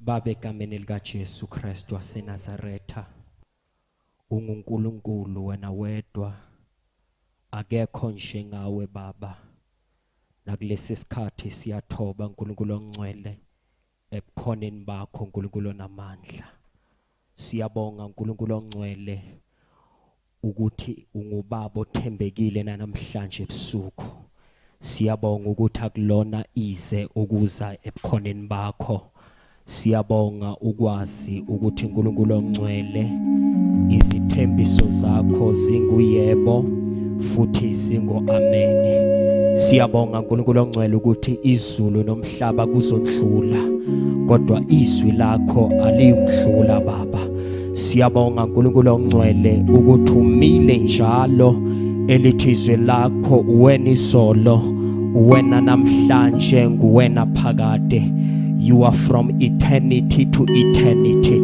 Baba, egameni likaJesu Kristu waseNazaretha, unguNkulunkulu wena wedwa, akekho njengawe Baba. Nakulesi sikhathi siyathoba uNkulunkulu ongcwele ebukhoneni bakho uNkulunkulu onamandla. Siyabonga uNkulunkulu ongcwele ukuthi ungubaba othembekile namhlanje ebusuku. Siyabonga ukuthi akulona ize ukuza ebukhoneni bakho. Siyabonga ukwazi ukuthi uNkulunkulu ongcwele izithembiso zakho zinguyebo futhi zingo amen. Siyabonga uNkulunkulu ongcwele ukuthi izulu nomhlaba kuzondlula kodwa izwi lakho aliyukudlula Baba. Siyabonga uNkulunkulu ongcwele ukuthi umile njalo elithi izwi lakho uwena izolo uwena namhlanje nguwena phakade. You are from eternity to eternity.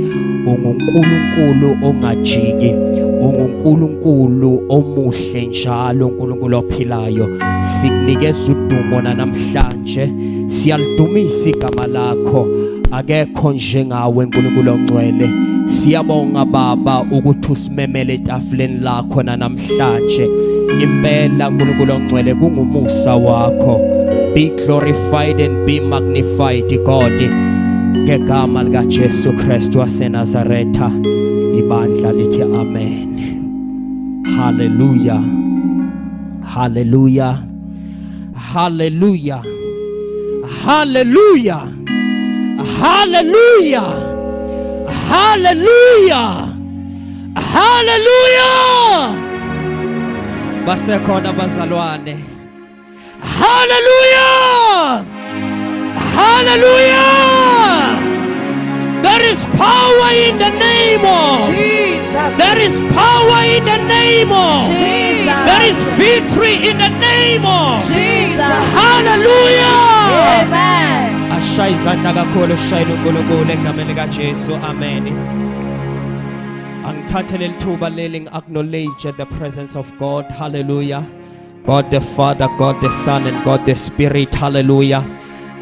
UnguNkulunkulu ongajiki, unguNkulunkulu omuhle njalo, uNkulunkulu ophilayo. Sikunikeza udumo namhlanje, siyalidumisa igama lakho. Akekho njengawe uNkulunkulu ongcwele. Siyabonga Baba ukuthi usimemele etafuleni lakho namhlanje. Impela uNkulunkulu ongcwele kungumusa wakho. Be glorified and be magnified God. Ngegama lika Jesu Kristu waseNazaretha ibandla lithi amen. Hallelujah. Hallelujah. Hallelujah. Hallelujah. Hallelujah. Hallelujah. Hallelujah. Basekhona bazalwane. Hallelujah. Hallelujah. There is power in the name of Jesus. There is power in the name of Jesus. There is victory in the name of Jesus. Hallelujah. Amen. Ashaye izandla kakhulu ushayele uNkulunkulu egameni likaJesu. Amen. Angithathe leli thuba leli ngi-acknowledge the presence of God. Hallelujah. God the Father, God the Son and God the Spirit. Hallelujah.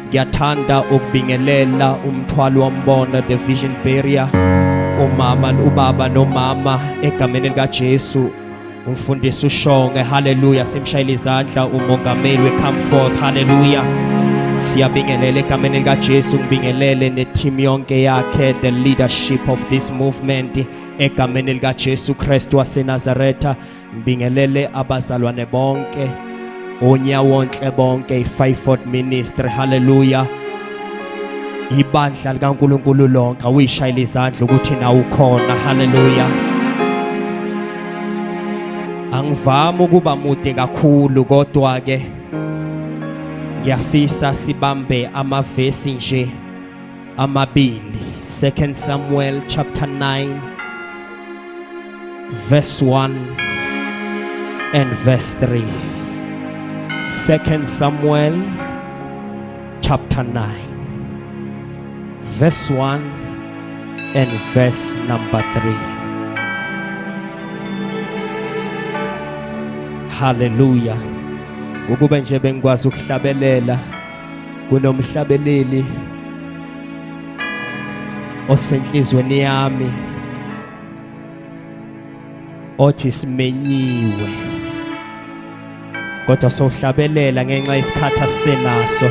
Ngiyathanda ukubingelela umthwalo wombono, the vision barrier, umama, ubaba nomama egameni likaJesu. Umfundisi uShonge, hallelujah, simshayele izandla umongameli we-Come Forth, hallelujah. Siyabingelela egameni likaJesu, ngibingelele ne-team yonke yakhe, the leadership of this movement egameni likaJesu Kristu waseNazaretha. Ngibingelele abazalwane bonke, onyawonhle bonke, i-Fivefold Ministry, hallelujah. Ibandla likaNkulunkulu lonke, awuyishayele izandla ukuthi nawe ukhona, hallelujah. Angivami ukuba mude kakhulu kodwa ke ngiyafisa sibambe amavesi nje amabili. 2 Samuel chapter 9 verse 1 and verse 3. 2 Samuel chapter 9 verse 1 and verse number 3. Hallelujah. Ukube nje bengikwazi ukuhlabelela kunomhlabeleli osenhlizweni yami othi simenyiwe, kodwa sowuhlabelela ngenxa yesikhathi asisenaso.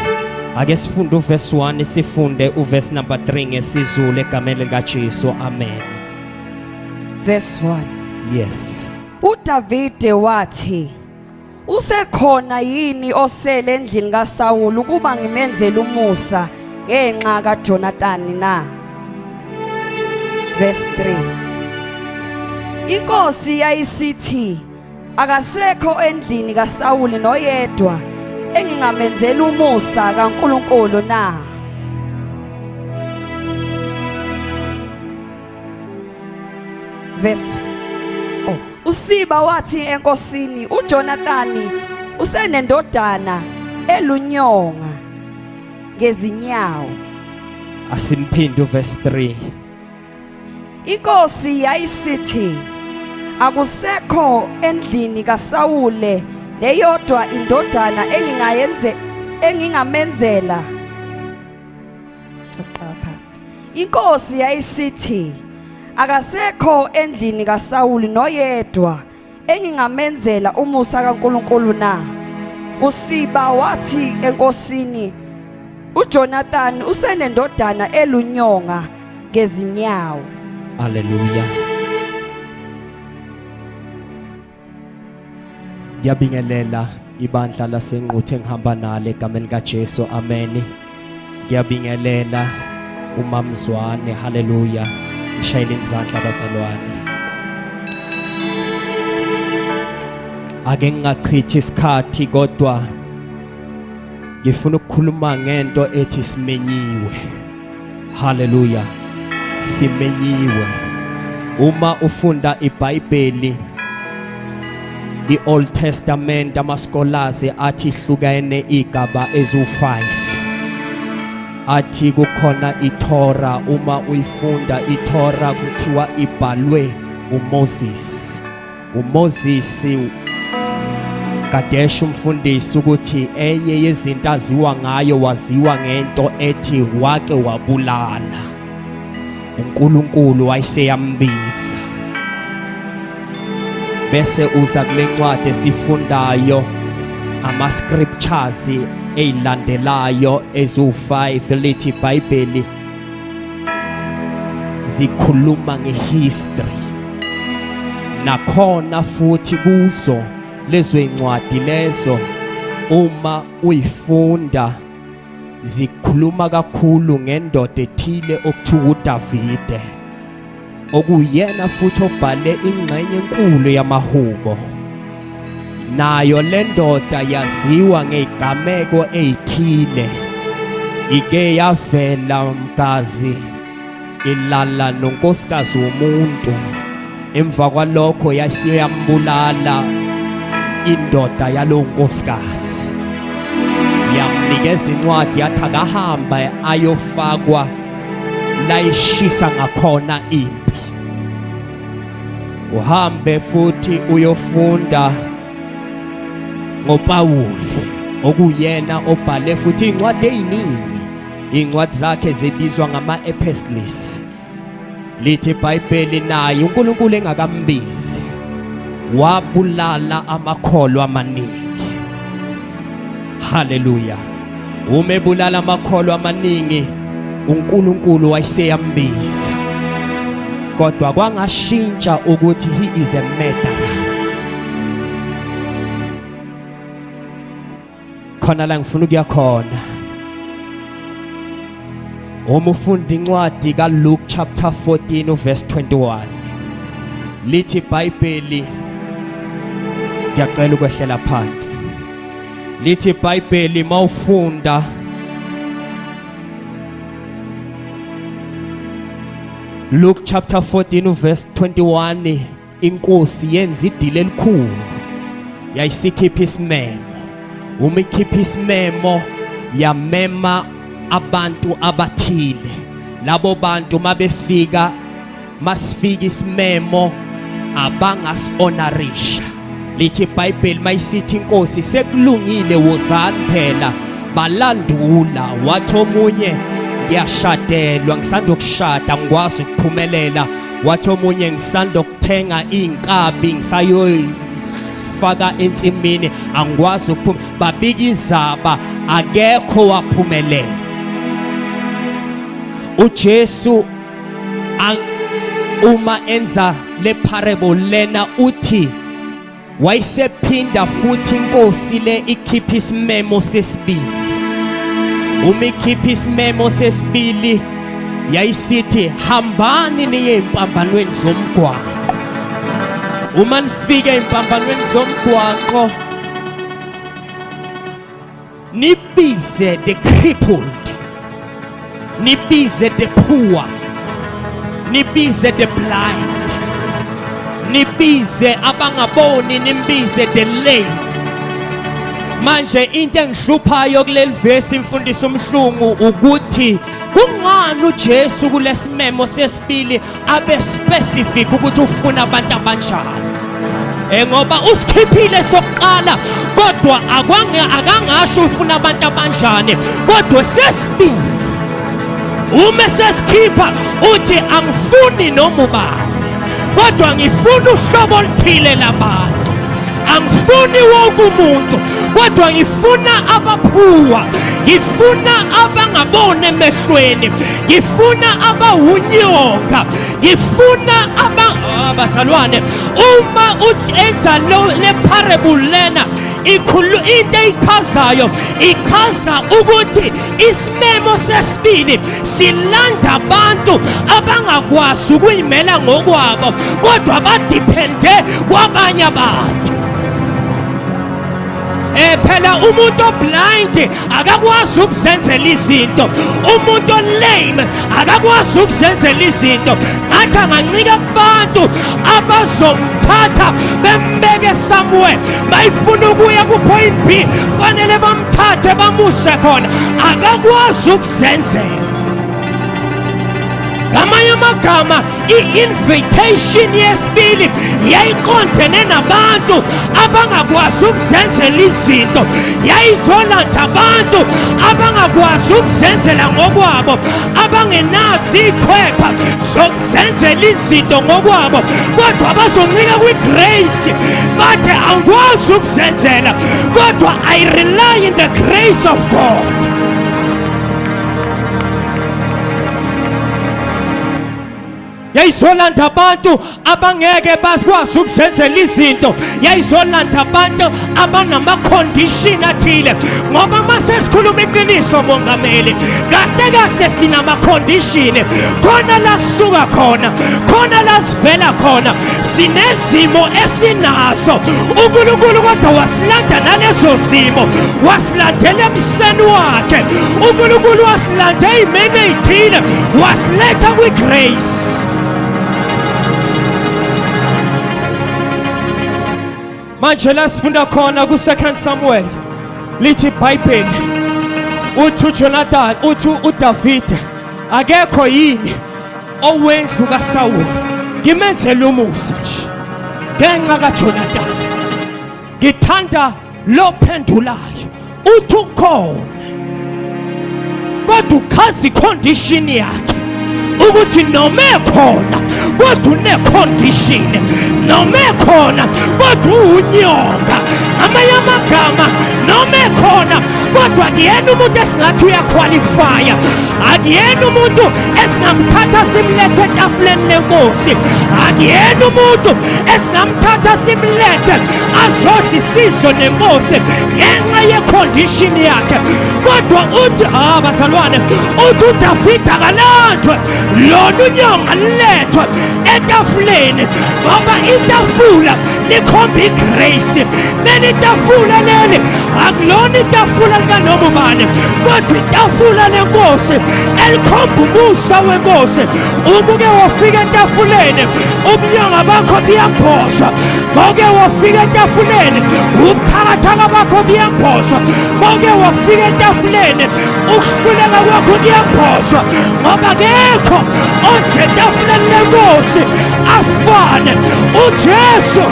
Ake sifunde uverse 1, sifunde uverse number 3 ngesiZulu egameni likaJesu. Amen. Verse 1. Yes. UDavide wathi, Usekhona yini osele endlini kaSawulu ukuba ngimenzele umusa ngenxa kaJonathani na? Verse 3. Inkosi yayisithi, akasekho endlini kaSawuli noyedwa engingamenzela umusa kaNkulunkulu na? Verse oh, uSiba wathi enkosini, uJonathani usenendodana elunyonga ngezinyawo. Asimphinde uverse 3. Inkosi yayisithi, akusekho endlini kaSawule neyodwa indodana engingayenze engingamenzela. Qala phansi. Inkosi yayisithi, Akasekho endlini kaSawuli noyedwa engingamenzela umusa kaNkulunkulu na? USiba wathi enkosini, uJonathan usenendodana elunyonga ngezinyawo. Haleluya. Ngiyabingelela ibandla laseNquthu engihamba nalo egameni likaJesu. Amen. Ngiyabingelela uMamzwane. Haleluya. Mshayele izandla bazalwane. Ake ngingachithi isikhathi kodwa ngifuna ukukhuluma ngento ethi simenyiwe. Haleluya. Simenyiwe. Uma ufunda iBhayibheli iOld Testament ama scholars athi hlukene igaba ezu5 athi kukhona iTorah uma uyifunda iTorah kuthiwa ibhalwe uMoses uMoses Kadesh umfundisi ukuthi enye yezinto aziwa ngayo waziwa ngento ethi wake wabulala uNkulunkulu wayeseyambiza bese uza kule ncwadi esifundayo ama scriptures ezilandelayo eziwu5 lithi iBhayibheli zikhuluma ngehistory nakhona futhi kuzo lezo incwadi lezo uma uyifunda zikhuluma kakhulu ngendoda ethile okuthiwa uDavide okuyena futhi obhale ingxenye enkulu yamahubo nayo le ndoda yaziwa ngezigameko ezithile ike yavela mgazi ilala nonkosikazi womuntu emva kwalokho yasiyambulala indoda yalowo nkosikazi yamnikeza incwadi yathi akahamba ayofakwa layishisa ngakhona impi uhambe futhi uyofunda ngoPawuli okuyena obhale futhi incwadi eziningi incwadi zakhe zibizwa ngama-epistles lithi iBhayibheli naye uNkulunkulu engakambizi wabulala amakholwa amaningi haleluya uma ebulala amakholwa amaningi uNkulunkulu wayeseyambiza kodwa kwangashintsha ukuthi he is a murderer khona la ngifuna ukuya khona uma ufunda incwadi kaLuke chapter 14 uverse 21 lithi iBhayibheli ngiyacela ukwehlela phansi lithi iBhayibheli mawufunda Luke chapter 14 verse 21 inkosi yenza idili elikhulu yayisikhipha isimemo uma ikhipha isimemo yamema abantu abathile labo bantu mabefika masifika isimemo abangas-honorisha lithi iBhayibheli mayisithi inkosi sekulungile wozani phela balandula wathi omunye ngiyashadelwa ngisanda ukushada ngikwazi ukuphumelela wathi omunye ngisanda ukuthenga inkabi ngisayoyifaka ensimini angikwazi ukuphuma babika izaba akekho waphumelela uJesu uma enza le parable lena uthi wayesephinda futhi inkosi le ikhipha isimemo sesibili uma ikhipha isimemo sesibili yayisithi hambani niye empambanweni zomgwaqo uma nifika empambanweni zomgwaqo nibize the crippled nibize the poor nibize the blind nibize abangaboni nimbize the lame manje into engihluphayo kuleli vesi imfundisi umhlungu ukuthi kungani uJesu kulesimemo sesibili abe specific ukuthi ufuna abantu abanjani eh ngoba usikhiphile sokuqala kodwa akwange akangasho ufuna abantu abanjani kodwa sesibili. Uma esesikhipha uthi angifuni noma ubani, kodwa ngifuna uhlobo oluthile labantu. Angifuni wonke umuntu, kodwa ngifuna abaphuwa, ngifuna abangaboni emehlweni, ngifuna abawunyoka, ngifuna aba abazalwane. Uma enza le parable lena, ikhulu into eyichazayo, ichaza ukuthi isimemo sesibili silanda abantu abangakwazi ukuyimela ngokwabo, kodwa badiphende kwabanye abantu. Phela umuntu oblind akakwazi ukuzenzela izinto, umuntu olame akakwazi ukuzenzela izinto. Ngathi angancika kubantu abazomthatha bembeke somewhere, bayifuna ukuya ku-point B, fanele bamthathe bamuse khona, akakwazi ukuzenzela. Ngamanye amagama, i-invitation yesibili yayiqondene nabantu abangakwazi ukuzenzela izinto, yayizolanda abantu abangakwazi ukuzenzela ngokwabo, abangenazo ikhwepha zokuzenzela izinto ngokwabo, kodwa bazoncika kwi-grace, bathi angikwazi ukuzenzela, kodwa I rely in the grace of God. Yayizolanda abantu abangeke bakwazi ukuzenzela izinto, yayizolanda abantu abanama-condition athile, ngoba uma sesikhuluma iqiniso mongameli, kahle kahle sinama-condition, khona la sisuka khona, khona la sivela khona, sinezimo esinazo. uNkulunkulu kodwa wasilanda nalezo zimo, wasilandela emseni wakhe. uNkulunkulu wasilanda ey'meni ey'thile, wasiletha kwi-grace. Manje la sifunda khona ku-2 Samuel, lithi iBhayibheli, uthi uJonathan, uthi uDavide, akekho yini owendlu kaSawuli ngimenzele umusa nje ngenxa kaJonathan? Ngithanda lo phendulayo, uthi ukhona, kodwa uchaza icondition yakhe ukuthi noma ekhona kodwa une-condition, noma ekhona kodwa uwunyonga. Ngamanye amagama, noma ekhona kodwa akuyena umuntu esingathi uyakhwalifaya, akuyena umuntu esingamthatha simlethe etafuleni lenkosi, akuyena umuntu esingamthatha simlethe azodla isidlo nenkosi ngenxa yecondition yakhe. Kodwa uthi bazalwane, uthi uDavide akalandwe lona unyonga lilethwe etafuleni, ngoba itafula likhomba igrace. Leli tafula leli akulona itafula likanoma ubani, kodwa itafula lenkosi elikhomba umusa wenkosi. Ubuke wafika etafuleni, ubunyonga bakho buyambozwa. Boke wafika etafuleni, ubuthakathaka bakho buyambozwa. Boke wafika etafuleni, ukuhluleka kwakho kuyambozwa, ngoba akekho oze etafuleni lenkosi afane. uJesu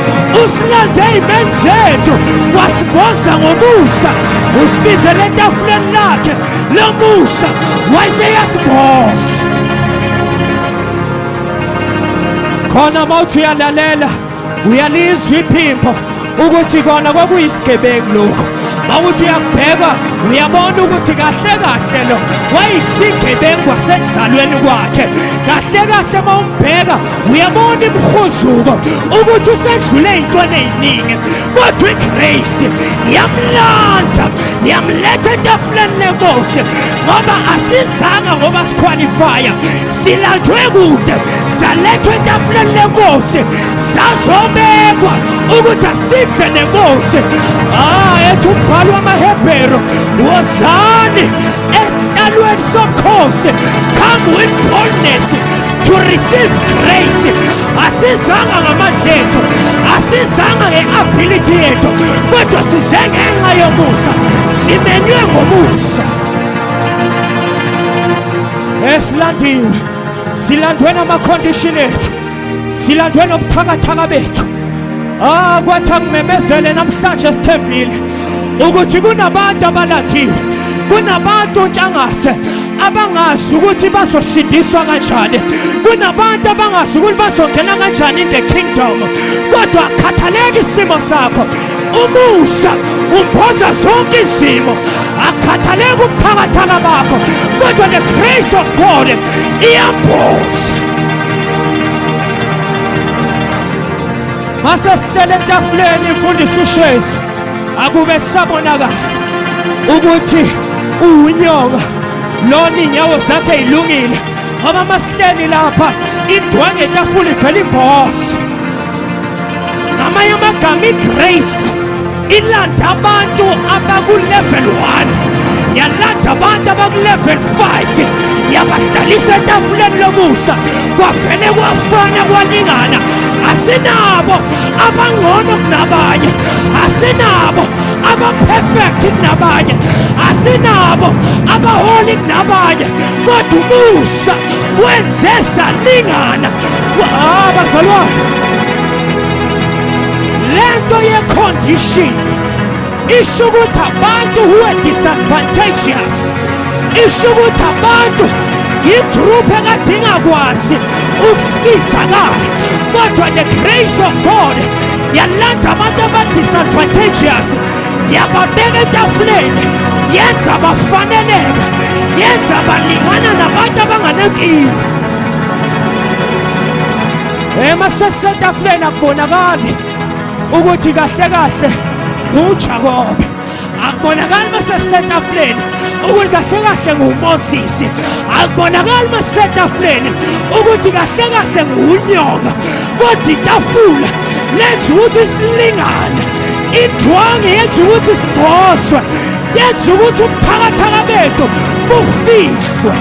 usilande ey'meni zethu, wasimboza ngomusa, usibizele etafuleni lakhe lomusa, wayeseyasimboza khona. Mawuthi uyalalela, uyalizwa iphimbo ukuthi kona kwakuyisigebengu lokhu. Mawuthi uyakubheka, uyabona ukuthi kahle kahle lo wayisigebengu kwasekuzalweni kwakhe. Kahle kahle mawumbheka, uyabona imhuzuko ukuthi usedlule ey'ntweni ey'ningi, kodwa igrace yamlanda yamletha etafuleni lenkosi, ngoba asizanga ngoba sikhwalifaya, silandwe kude, salethwa etafuleni lenkosi, sazobekwa ukuthi asidle nenkosi. Ethi umbhalo wamaHebheru, wozani esihlalweni sobukhosi, come with boldness to receive grace. Asizanga ngamandla ethu, asizanga nge-ability yethu, kodwa size ngenxa yomusa, simenywe ngomusa. Esilandiwe, silandwe nama-condition ethu, silandwe nobuthakathaka bethu. Kwathi angimemezele namhlanje sithembile ukuthi kunabantu abalandiwe. Kunabantu ntshangase abangazi ukuthi bazosindiswa kanjani, kunabantu abangazi ukuthi bazongena kanjani in the kingdom, kodwa akhathaleki isimo sakho. Umusa umboza zonke izimo, akhathaleki ubuthakathaka bakho, kodwa the grace of God iyamboza. Mase sihlele etafuleni ifundisa ushezi, akube kusabonakala ukuthi uwunyoka lona, iy'nyawo zakhe yilungile, ngoba masihleli lapha indwangu etafula ivela imboza. Ngamanye amagama, igrace ilanda abantu abaku-level 1, yalanda abantu abaku-level 5, yabahlalisa etafuleni lomusa, kwavele kwafana, kwalingana. Asinabo abangcono kunabanye, asinabo abaperfect kunabanye, asinabo abaholi kunabanye, kodwa umusa wenze salingana. Ah, bazalwane, lento ye-condition isho ukuthi abantu who are disadvantageous, isho ukuthi abantu igroup ekade ingakwazi ukusizakala, kodwa the grace of God yalanda abantu aba-disadvantageous, yababeka etafuleni, yenza bafaneleka, yenza balingana nabantu abanganenkinga. Emasesetafuleni akubonakali ukuthi kahle kahle uJakobe, akubonakali masesetafuleni ukuthi kahle kahle nguMoses, akubonakali masetafuleni ukuthi kahle kahle nguNyoka, kodwa itafula lenza ukuthi silingane, indwangu yenza ukuthi sibhoswe, yenza ukuthi ubuthakathaka bethu bufihlwe.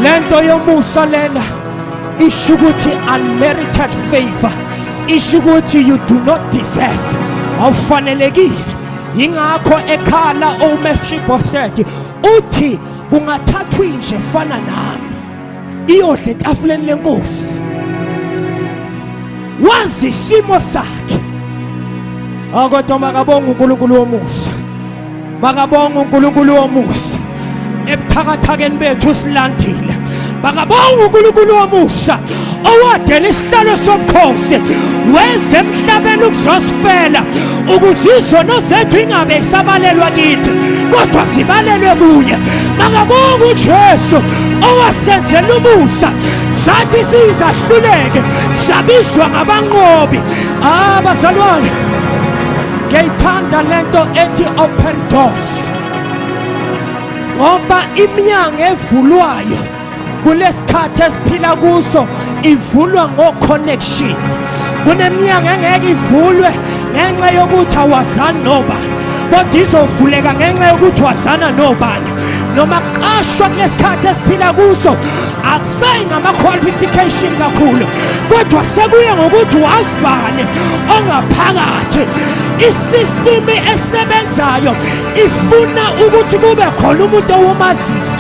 Lento yomusa lena isho ukuthi unmerited favor, isho ukuthi you do not deserve, awufanelekile. Yingakho ekhala uMephibosheth, uthi kungathathwa inje fana nami iyodla etafuleni lenkosi. Wazi isimo sakhe. Kodwa makabonga uNkulunkulu womusa, makabonga uNkulunkulu womusa, ebuthakathakeni bethu silandile. Makabonga uNkulunkulu womusa owadela isihlalo sobukhosi, weze emhlabeni ukuzosifela, ukuze izono zethu ingabe isabalelwa kithi, kodwa zibalelwe kuye. Makabonga uJesu owasenzela umusa, sathi sizahluleke, sabizwa ngabanqobi. Ah, bazalwane, ngiyayithanda lento ethi open doors, ngoba iminyango evulwayo kulesikhathi esiphila kuso ivulwa ngo-connection. Kuneminyango engeke ivulwe ngenxa yokuthi awazani nobani, kodwa izovuleka ngenxa yokuthi wazana nobani. Noma kuqashwa kulesikhathi esiphila kuso akusayi ngama-qualification kakhulu, kodwa sekuye ngokuthi wazibani ongaphakathi. Isystem esebenzayo ifuna ukuthi kube khona umuntu owumaziyo.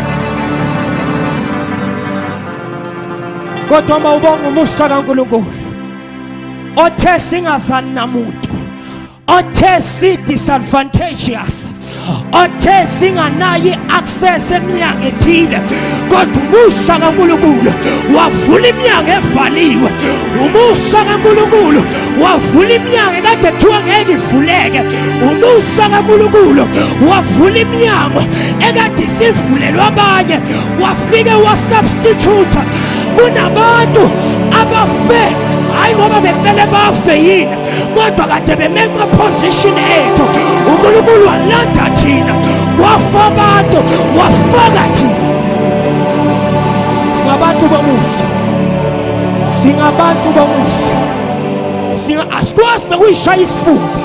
Kodwa uma ubonga umusa kaNkulunkulu othe singazani namuntu, othe si disadvantageous, othe singanayo i-access eminyango ethile, kodwa umusa kaNkulunkulu wavula iminyango evaliwe. Umusa kaNkulunkulu wavula iminyango ekade kuthiwa ngeke ivuleke. Umusa kaNkulunkulu wavula iminyango ekade isivulelwe abanye, wafike wasubstitute. Kunabantu abafe hayi ngoba bekumele bafe yini, kodwa kade beme kuma-position ethu. uNkulunkulu walanda thina, kwafa abantu, wafaka thina. Singabantu bomusa, singabantu bomusa. Asikwazi nokuyishaya isifuba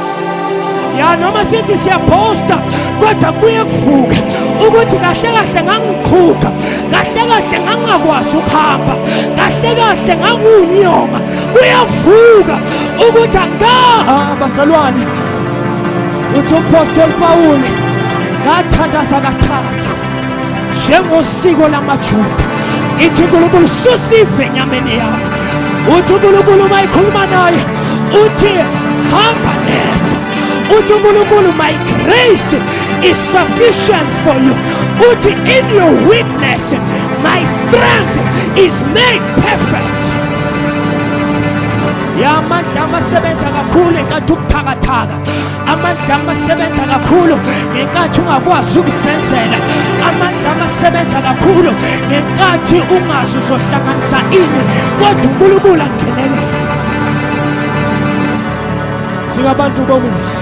ya, noma sithi siyaphosta, kodwa kubuye kuvuke ukuthi kahle kahle ngangiqhuga, kahle kahle ngangingakwazi ukuhamba, kahle kahle ngangunyonga. Kuyavuka ukuthi anga bazalwane. Uthi umpostoli Pawuli, ngathandaza kathathu njengosiko lamaJuda, ithi uNkulunkulu susive enyameni yami. Uthi uNkulunkulu uma ekhuluma naye uthi hamba neva. Uthi uNkulunkulu, my grace is sufficient for you. Uthi in your weakness my strength is made perfect. Ya amandla amasebenza kakhulu ngenkathi ubuthakathaka, amandla amasebenza kakhulu ngenkathi ungakwazi ukuzenzela, amandla amasebenza kakhulu ngenkathi ungazi uzohlanganisa ini, kodwa uNkulunkulu angenelele. Singabantu bomusa,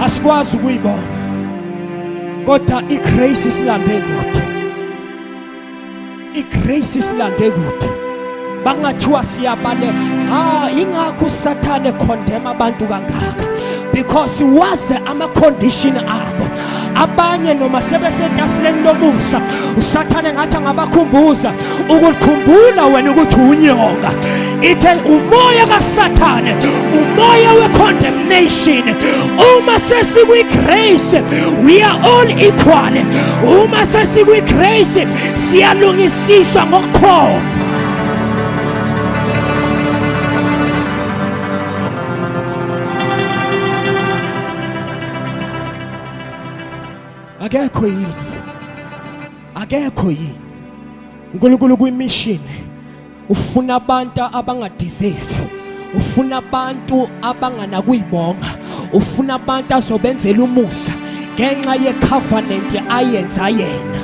asikwazi ukuyibona, kodwa igrace isilande kude, igrace isilande kude. Bangathiwa siyabale, ah, ingakho uSathane condemn abantu kangaka, because waze ama condition abo. Abanye noma sebesetafuleni lomusa, uSathane ngathi angabakhumbuza ukukhumbula wena ukuthi unyoka. Ithe umoya kaSathane, umoya we-condemnation. Uma sesikwi-grace we are all equal. Uma sesikwi-grace siyalungisiswa ngokukholwa. Akekho yini? Akekho yini? uNkulunkulu kwimission ufuna abantu abangadeserve, ufuna abantu abanganakuyibonga, ufuna abantu azobenzela umusa ngenxa yecovenant ayenza yena.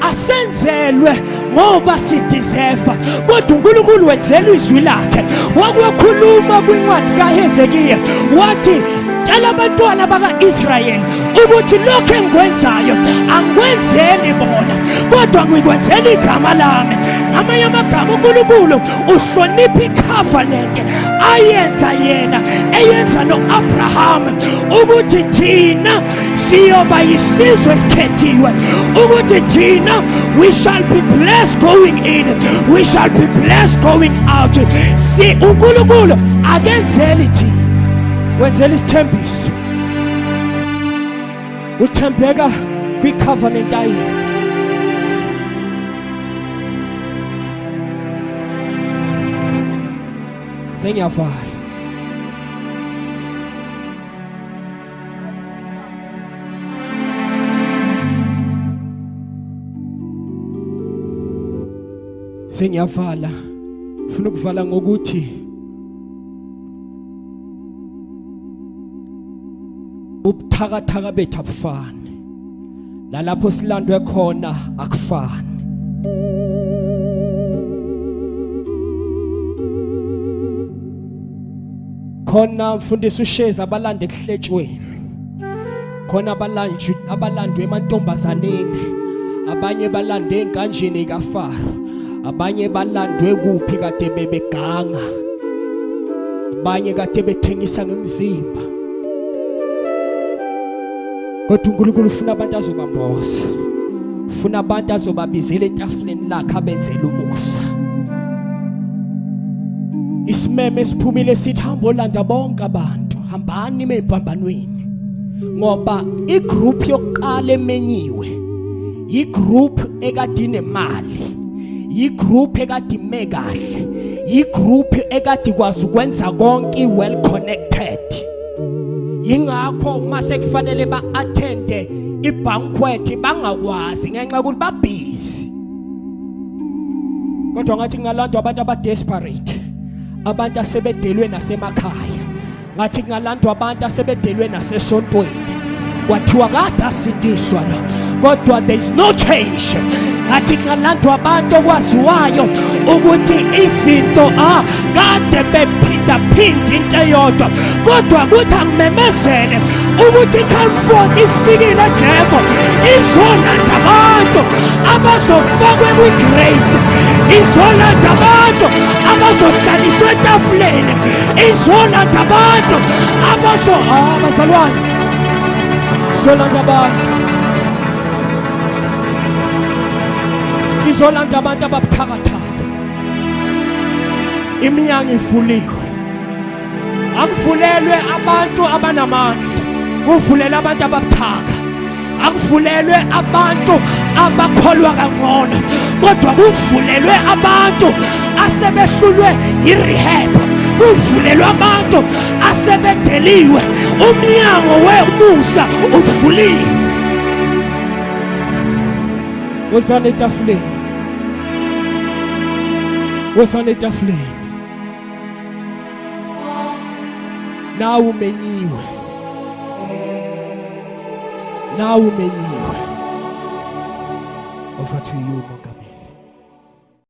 Asenzelwe ngoba sideserve, kodwa uNkulunkulu wenzela izwi lakhe. Wakwakhuluma kwincwadi kaHezekiya wathi, tshela abantwana baka-Israyeli ukuthi lokho engikwenzayo angikwenzeli bona, kodwa ngikwenzela igama lami. Ngamanye amagama, uNkulunkulu uhlonipha icovenant ayenza yena, eyenza no-Abraham, ukuthi thina siyoba yisizwe esikhethiwe, ukuthi thina we shall be blessed going in, we shall be blessed going out. Si uNkulunkulu akenzeli thina, wenzela isithembiso. Uthembeka kwi-covenant ayenza. Sengiyavala. Sengiyavala. Funa ukuvala ngokuthi ubuthakathaka bethu abufani, nalapho silandwe khona akufani. Khona mfundisi uShezi abalande ekuhletshweni, khona abalanjwe abalandwe emantombazaneni, abanye balande enkanjini kaFaro, abanye balandwe kuphi kade bebeganga, abanye kade bethengisa ngemizimba. Kodwa uNkulunkulu ufuna abantu azobamboza, ufuna abantu azobabizela etafuleni lakhe abenzele umusa. Isimeme esiphumile sithi hamba olanda bonke abantu, hambani empambanweni, ngoba igroup yokuqala emenyiwe igroup ekade inemali, igroup ekade ime kahle, igroup ekade ikwazi ukwenza konke, well connected. Ingakho mase kufanele ba-attende ibanquet bangakwazi ngenxa yokuthi babhizi. Kodwa ngathi kungalandwa abantu abadesperate, abantu asebedelwe nasemakhaya, ngathi kungalandwa abantu asebedelwe nasesontweni, kwathiwa kade asindiswa lo, kodwa there is no change. Ngathi kungalandwa abantu okwaziwayo ukuthi izinto kade bephindaphinda into eyodwa, kodwa kuthi angimemezele ukuthi i-comfort ifikile ejeko, izolanda abantu abazofakwe kwi-grace, izolanda abantu abazohlaliswa etafuleni, izolanda abantu abazo bazalwane, izolanda abantu, izolanda abantu ababuthakathaka. Iminyango ivuliwe, akuvulelwe abantu abanamandla, kuvulelwe abantu ababuthaka, akuvulelwe abantu abakholwa kangcono, kodwa kuvulelwe abantu asebehlulwe yi-rehab, kuvulelwe abantu. Asebedeliwe, umnyango wemusa uvuliwe. Wozani etafuleni, wozani etafuleni. Nawe umenyiwe, nawe umenyiwe. Over to you, Mongameli.